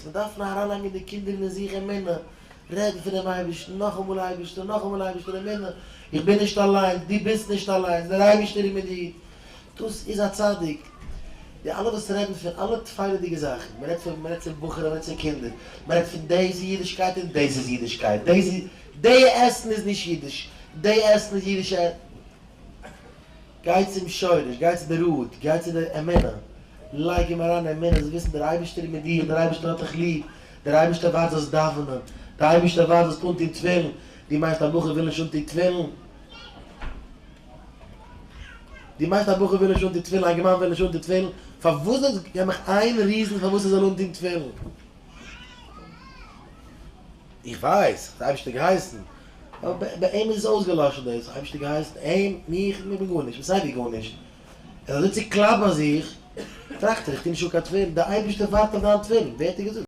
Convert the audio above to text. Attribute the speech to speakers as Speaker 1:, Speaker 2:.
Speaker 1: מען דארף נאר אריינלייגן די קינדער אין זיך אמונה, רעדן פונעם אייבערשטן, נאכאמאל אייבערשטער, נאכאמאל אייבערשטער, אמונה, איך בין נישט אליין, דו ביסט נישט אליינס, דער אייבערשטער איז מיט דיר, דאס איז א צדיק. די אלע וואס רעדן פון אלע טפל'דיגע זאכן, מען רעדט פון, מען רעדט צו בחורים, מען רעדט צו קינדער, מען רעדט פון דאס איז אידישקייט און דאס איז אידישקייט, דאס איז, די עסן איז נישט אידיש, די עסן איז אידיש, גיי צום שורש, גיי צו די root, גיי צו די אמונה, לייג אים אריין אמונה, זאלסט וויסן דער אייבערשטער איז מיט דיר, דער אייבערשטער האט דיך ליב, דער אייבערשטער ווארט זאלסט דאווענען, דער אייבערשטער ווארט זאלסט אנטון תפילין, דו מיינסט א בחור וויל נישט אנטון תפילין? דו מיינסט א בחור וויל נישט אנטון תפילין, א אינגערמאן וויל נישט אנטון תפילין? פארוואס זאל, געב מיך איין reason פארוואס ער זאל אנטון תפילין. איך ווייס, האט דער אייבערשטער געהייסן, אבער ביי אים איז עס אויסגעלאשן דאס, אייבערשטער געהייסן אים, מיך, איך בין גארנישט, איך בין סייווי גארנישט, ער איז אזוי צוקלאפט ביי זיך, טראכט ער, איך טו נישט אן קיין תפילין, דער אייבערשטער ווארט אויף דיין תפילין, ווער האט דיר געזאגט?